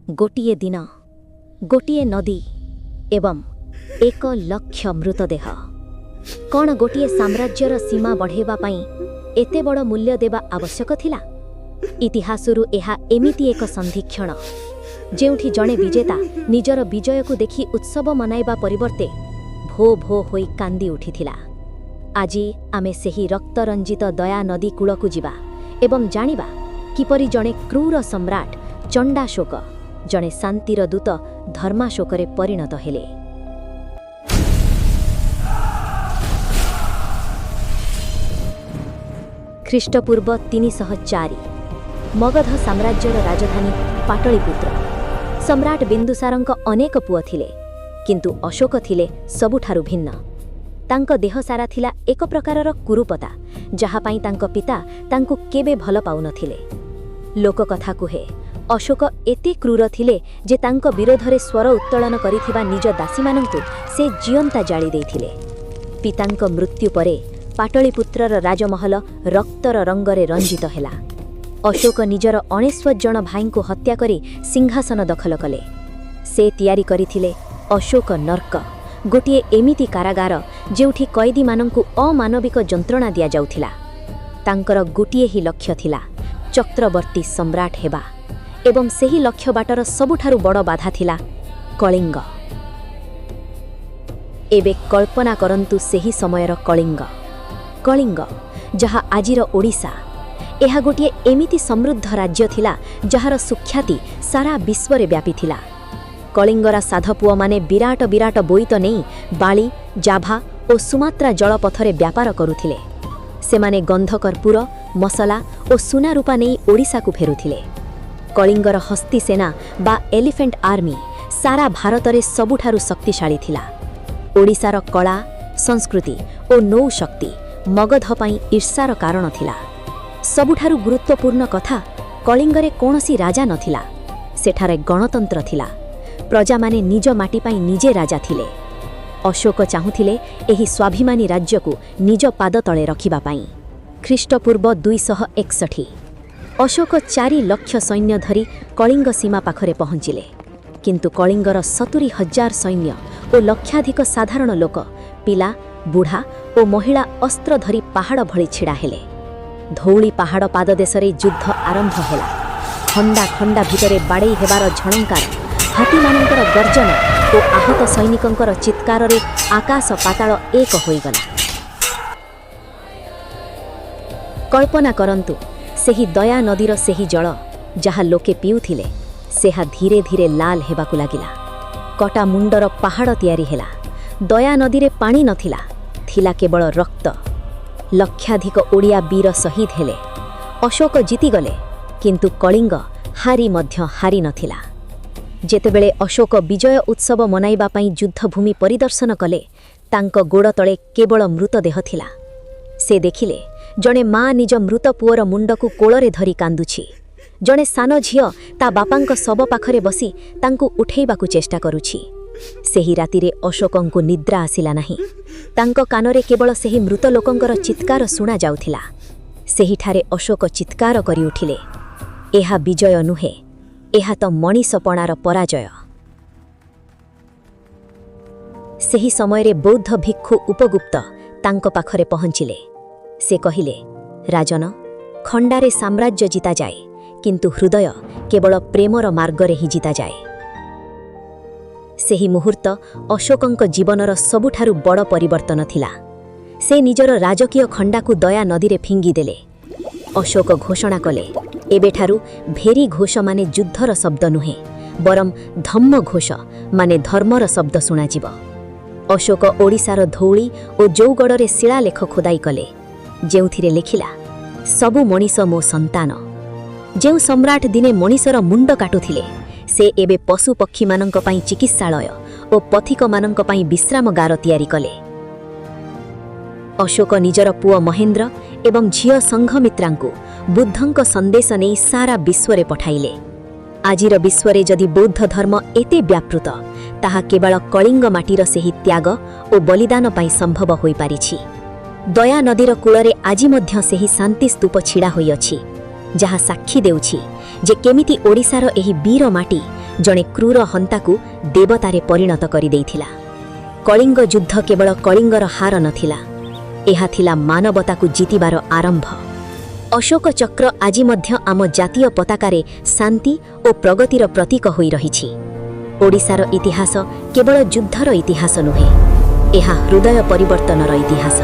ଗୋଟିଏ ଦିନ, ଗୋଟିଏ ନଦୀ ଏବଂ 1 ଲକ୍ଷ ମୃତଦେହ। କ'ଣ ଗୋଟିଏ ସାମ୍ରାଜ୍ୟର ସୀମା ବଢ଼ାଇବା ପାଇଁ ଏତେ ବଡ଼ ମୂଲ୍ୟ ଦେବା ଆବଶ୍ୟକ ଥିଲା? ଇତିହାସରୁ ଏହା ଏମିତି ଏକ ସନ୍ଧିକ୍ଷଣ, ଯେଉଁଠି ଜଣେ ବିଜେତା ନିଜର ବିଜୟକୁ ଦେଖି ଉତ୍ସବ ମନାଇବା ପରିବର୍ତ୍ତେ ଭୋ ଭୋ ହୋଇ କାନ୍ଦି ଉଠିଥିଲା। ଆଜି ଆମେ ସେହି ରକ୍ତରଞ୍ଜିତ ଦୟା ନଦୀ କୂଳକୁ ଯିବା ଏବଂ ଜାଣିବା କିପରି ଜଣେ କ୍ରୂର ସମ୍ରାଟ ଚଣ୍ଡାଶୋକ ଜଣେ ଶାନ୍ତିର ଦୂତ ଧର୍ମାଶୋକରେ ପରିଣତ ହେଲେ। ଖ୍ରୀଷ୍ଟପୂର୍ବ 304, ମଗଧ ସାମ୍ରାଜ୍ୟର ରାଜଧାନୀ ପାଟଳିପୁତ୍ର। ସମ୍ରାଟ ବିନ୍ଦୁସାରଙ୍କ ଅନେକ ପୁଅ ଥିଲେ, କିନ୍ତୁ ଅଶୋକ ଥିଲେ ସବୁଠାରୁ ଭିନ୍ନ। ତାଙ୍କ ଦେହସାରା ଥିଲା ଏକ ପ୍ରକାରର କୁରୂପତା, ଯାହା ପାଇଁ ତାଙ୍କ ପିତା ତାଙ୍କୁ କେବେ ଭଲ ପାଉନଥିଲେ। ଲୋକକଥା କୁହେ, ଅଶୋକ ଏତେ କ୍ରୂର ଥିଲେ ଯେ ତାଙ୍କ ବିରୋଧରେ ସ୍ୱର ଉତ୍ତୋଳନ କରିଥିବା ନିଜ ଦାସୀମାନଙ୍କୁ ସେ ଜିଅନ୍ତା ଜାଳି ଦେଇଥିଲେ। ପିତାଙ୍କ ମୃତ୍ୟୁ ପରେ ପାଟଳିପୁତ୍ରର ରାଜମହଲ ରକ୍ତର ରଙ୍ଗରେ ରଞ୍ଜିତ ହେଲା। ଅଶୋକ ନିଜର 99 ଜଣ ଭାଇଙ୍କୁ ହତ୍ୟା କରି ସିଂହାସନ ଦଖଲ କଲେ। ସେ ତିଆରି କରିଥିଲେ ଅଶୋକ ନର୍କ, ଗୋଟିଏ ଏମିତି କାରାଗାର ଯେଉଁଠି କଏଦୀମାନଙ୍କୁ ଅମାନବିକ ଯନ୍ତ୍ରଣା ଦିଆଯାଉଥିଲା। ତାଙ୍କର ଗୋଟିଏ ହିଁ ଲକ୍ଷ୍ୟ ଥିଲା, ଚକ୍ରବର୍ତ୍ତୀ ସମ୍ରାଟ ହେବା ଏବଂ ସେହି ଲକ୍ଷ୍ୟ ବାଟର ସବୁଠାରୁ ବଡ଼ ବାଧା ଥିଲା କଳିଙ୍ଗ। ଏବେ କଳ୍ପନା କରନ୍ତୁ ସେହି ସମୟର କଳିଙ୍ଗ। କଳିଙ୍ଗ, ଯାହା ଆଜିର ଓଡ଼ିଶା। ଏହା ଗୋଟିଏ ଏମିତି ସମୃଦ୍ଧ ରାଜ୍ୟ ଥିଲା, ଯାହାର ସୁଖ୍ୟାତି ସାରା ବିଶ୍ୱରେ ବ୍ୟାପିଥିଲା। କଳିଙ୍ଗର ସାଧପୁଅମାନେ ବିରାଟ ବିରାଟ ବୋଇତ ନେଇ ବାଳି, ଜାଭା ଓ ସୁମାତ୍ରା ଜଳପଥରେ ବ୍ୟାପାର କରୁଥିଲେ। ସେମାନେ ଗନ୍ଧକର୍ପୂର, ମସଲା ଓ ସୁନାରୂପା ନେଇ ଓଡ଼ିଶାକୁ ଫେରୁଥିଲେ। କଳିଙ୍ଗର ହସ୍ତୀ ସେନା ବା ଏଲିଫେଣ୍ଟ ଆର୍ମି ସାରା ଭାରତରେ ସବୁଠାରୁ ଶକ୍ତିଶାଳୀ ଥିଲା। ଓଡ଼ିଶାର କଳା, ସଂସ୍କୃତି ଓ ନୌଶକ୍ତି ମଗଧ ପାଇଁ ଈର୍ଷାର କାରଣ ଥିଲା। ସବୁଠାରୁ ଗୁରୁତ୍ୱପୂର୍ଣ୍ଣ କଥା, କଳିଙ୍ଗରେ କୌଣସି ରାଜା ନଥିଲା। ସେଠାରେ ଗଣତନ୍ତ୍ର ଥିଲା। ପ୍ରଜାମାନେ ନିଜ ମାଟି ପାଇଁ ନିଜେ ରାଜା ଥିଲେ। ଅଶୋକ ଚାହୁଁଥିଲେ ଏହି ସ୍ୱାଭିମାନୀ ରାଜ୍ୟକୁ ନିଜ ପାଦ ତଳେ ରଖିବା ପାଇଁ। ଖ୍ରୀଷ୍ଟପୂର୍ବ 261, ଅଶୋକ 4 ଲକ୍ଷ ସୈନ୍ୟ ଧରି କଳିଙ୍ଗ ସୀମା ପାଖରେ ପହଞ୍ଚିଲେ। କିନ୍ତୁ କଳିଙ୍ଗର 70,000 ସୈନ୍ୟ ଓ ଲକ୍ଷାଧିକ ସାଧାରଣ ଲୋକ, ପିଲା, ବୁଢ଼ା ଓ ମହିଳା ଅସ୍ତ୍ର ଧରି ପାହାଡ଼ ଭଳି ଛିଡ଼ା ହେଲେ। ଧଉଳି ପାହାଡ଼ ପାଦଦେଶରେ ଯୁଦ୍ଧ ଆରମ୍ଭ ହେଲା। ଖଣ୍ଡା ଖଣ୍ଡା ଭିତରେ ବାଡ଼େଇ ହେବାର ଝଣଙ୍କାର, ହାତୀମାନଙ୍କର ଗର୍ଜନ ଓ ଆହତ ସୈନିକଙ୍କର ଚିତ୍କାରରେ ଆକାଶ ପାତାଳ ଏକ ହୋଇଗଲା। କଳ୍ପନା କରନ୍ତୁ, ସେହି ଦୟା ନଦୀର ସେହି ଜଳ, ଯାହା ଲୋକେ ପିଉଥିଲେ, ସେହା ଧୀରେ ଧୀରେ ଲାଲ ହେବାକୁ ଲାଗିଲା। କଟା ମୁଣ୍ଡର ପାହାଡ଼ ତିଆରି ହେଲା। ଦୟା ନଦୀରେ ପାଣି ନଥିଲା, ଥିଲା କେବଳ ରକ୍ତ। ଲକ୍ଷାଧିକ ଓଡ଼ିଆ ବୀର ଶହୀଦ ହେଲେ। ଅଶୋକ ଜିତିଗଲେ, କିନ୍ତୁ କଳିଙ୍ଗ ହାରି ମଧ୍ୟ ହାରି ନଥିଲା। ଯେତେବେଳେ ଅଶୋକ ବିଜୟ ଉତ୍ସବ ମନାଇବା ପାଇଁ ଯୁଦ୍ଧଭୂମି ପରିଦର୍ଶନ କଲେ, ତାଙ୍କ ଗୋଡ଼ ତଳେ କେବଳ ମୃତଦେହ ଥିଲା। ସେ ଦେଖିଲେ, ଜଣେ ମା ନିଜ ମୃତ ପୁଅର ମୁଣ୍ଡକୁ କୋଳରେ ଧରି କାନ୍ଦୁଛି। ଜଣେ ସାନ ଝିଅ ତା ବାପାଙ୍କ ଶବ ପାଖରେ ବସି ତାଙ୍କୁ ଉଠେଇବାକୁ ଚେଷ୍ଟା କରୁଛି। ସେହି ରାତିରେ ଅଶୋକଙ୍କୁ ନିଦ୍ରା ଆସିଲା ନାହିଁ। ତାଙ୍କ କାନରେ କେବଳ ସେହି ମୃତ ଲୋକଙ୍କର ଚିତ୍କାର ଶୁଣାଯାଉଥିଲା। ସେହିଠାରେ ଅଶୋକ ଚିତ୍କାର କରି ଉଠିଲେ, "ଏହା ବିଜୟ ନୁହେଁ, ଏହା ତ ମଣିଷପଣାର ପରାଜୟ।" ସେହି ସମୟରେ ବୌଦ୍ଧ ଭିକ୍ଷୁ ଉପଗୁପ୍ତ ତାଙ୍କ ପାଖରେ ପହଞ୍ଚିଲେ। ସେ କହିଲେ, "ରାଜନ, ଖଣ୍ଡାରେ ସାମ୍ରାଜ୍ୟ ଜିତାଯାଏ, କିନ୍ତୁ ହୃଦୟ କେବଳ ପ୍ରେମର ମାର୍ଗରେ ହିଁ ଜିତାଯାଏ।" ସେହି ମୁହୂର୍ତ୍ତ ଅଶୋକଙ୍କ ଜୀବନର ସବୁଠାରୁ ବଡ଼ ପରିବର୍ତ୍ତନ ଥିଲା। ସେ ନିଜର ରାଜକୀୟ ଖଣ୍ଡାକୁ ଦୟା ନଦୀରେ ଫିଙ୍ଗିଦେଲେ। ଅଶୋକ ଘୋଷଣା କଲେ, ଏବେଠାରୁ ଭେରି ଘୋଷ ମାନେ ଯୁଦ୍ଧର ଶବ୍ଦ ନୁହେଁ, ବରଂ ଧମ୍ମ ଘୋଷ ମାନେ ଧର୍ମର ଶବ୍ଦ ଶୁଣାଯିବ। ଅଶୋକ ଓଡ଼ିଶାର ଧଉଳି ଓ ଜୌଗଡ଼ରେ ଶିଳାଲେଖ ଖୋଦାଇ କଲେ, ଯେଉଁଥିରେ ଲେଖିଲା, "ସବୁ ମଣିଷ ମୋ ସନ୍ତାନ।" ଯେଉଁ ସମ୍ରାଟ ଦିନେ ମଣିଷର ମୁଣ୍ଡ କାଟୁଥିଲେ, ସେ ଏବେ ପଶୁ ପକ୍ଷୀମାନଙ୍କ ପାଇଁ ଚିକିତ୍ସାଳୟ ଓ ପଥିକମାନଙ୍କ ପାଇଁ ବିଶ୍ରାମଗାର ତିଆରି କଲେ। ଅଶୋକ ନିଜର ପୁଅ ମହେନ୍ଦ୍ର ଏବଂ ଝିଅ ସଂଘମିତ୍ରାଙ୍କୁ ବୁଦ୍ଧଙ୍କ ସନ୍ଦେଶ ନେଇ ସାରା ବିଶ୍ୱରେ ପଠାଇଲେ। ଆଜିର ବିଶ୍ୱରେ ଯଦି ବୌଦ୍ଧ ଧର୍ମ ଏତେ ବ୍ୟାପୃତ, ତାହା କେବଳ କଳିଙ୍ଗ ମାଟିର ସେହି ତ୍ୟାଗ ଓ ବଳିଦାନ ପାଇଁ ସମ୍ଭବ ହୋଇପାରିଛି। ଦୟା ନଦୀର କୂଳରେ ଆଜି ମଧ୍ୟ ସେହି ଶାନ୍ତି ସ୍ତୂପ ଛିଡ଼ା ହୋଇଅଛି, ଯାହା ସାକ୍ଷୀ ଦେଉଛି ଯେ କେମିତି ଓଡ଼ିଶାର ଏହି ବୀର ମାଟି ଜଣେ କ୍ରୂର ହନ୍ତାକୁ ଦେବତାରେ ପରିଣତ କରିଦେଇଥିଲା। କଳିଙ୍ଗ ଯୁଦ୍ଧ କେବଳ କଳିଙ୍ଗର ହାର ନଥିଲା, ଏହା ଥିଲା ମାନବତାକୁ ଜିତିବାର ଆରମ୍ଭ। ଅଶୋକ ଚକ୍ର ଆଜି ମଧ୍ୟ ଆମ ଜାତୀୟ ପତାକାରେ ଶାନ୍ତି ଓ ପ୍ରଗତିର ପ୍ରତୀକ ହୋଇ ରହିଛି। ଓଡ଼ିଶାର ଇତିହାସ କେବଳ ଯୁଦ୍ଧର ଇତିହାସ ନୁହେଁ, ଏହା ହୃଦୟ ପରିବର୍ତ୍ତନର ଇତିହାସ।